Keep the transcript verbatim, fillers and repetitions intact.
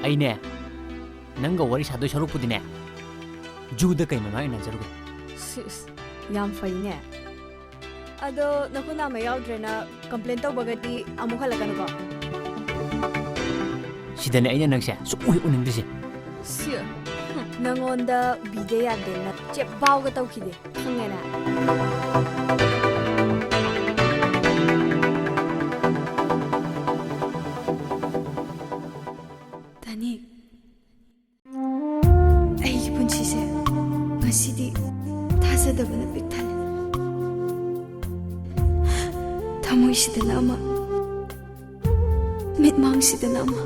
ꯑꯩꯅꯦ, ꯅꯪꯒ ꯋꯥꯔꯤ ꯁꯥꯗꯣꯏ ꯁꯔꯨꯛꯄꯨꯗꯤꯅꯦ, ꯖꯨꯗ ꯀꯩ ꯃꯃꯥ ꯏꯟꯅꯖꯔꯨꯒꯦ꯫ ꯁꯤꯁ, ꯌꯥꯝ ꯐꯩꯅꯦ꯫ ꯑꯗꯣ ꯅꯈꯨꯠ ꯅꯥꯝꯃ ꯌꯥꯎꯗ꯭ꯔꯦꯅ ꯀꯝꯄ꯭ꯂꯦꯟ ꯇꯧꯕꯒꯗꯤ ꯑꯃꯨꯛ ꯍꯜꯂꯛꯀꯅꯨꯀꯣ꯫ ꯁꯤꯗꯅꯦ ꯑꯩꯅ ꯅꯪꯁꯦ ꯁꯨꯛꯎ ꯍꯦꯛ ꯎꯅꯤꯡꯗ꯭ꯔꯤꯁꯦ꯫ ꯁꯤ, ꯍꯨꯝ, ꯅꯪꯉꯣꯟꯗ ꯕꯤꯗꯦ ꯌꯥꯗꯦꯅ ꯆꯦꯞ ꯕꯥꯎꯒ ꯇꯧꯈꯤꯗꯦ, ꯈꯪꯉꯦꯅ꯫ ꯇꯅꯤꯛ, ꯑꯩꯒꯤ ꯄꯨꯟꯁꯤꯁꯦ ꯉꯁꯤꯗꯤ ꯊꯥꯖꯗꯕꯅ ꯄꯤꯛ ꯊꯜꯂꯦ꯫ ꯊꯃꯣꯏꯁꯤꯗꯅ ꯑꯃ, ꯃꯤꯠꯃꯥꯡꯁꯤꯗꯅ ꯑꯃ,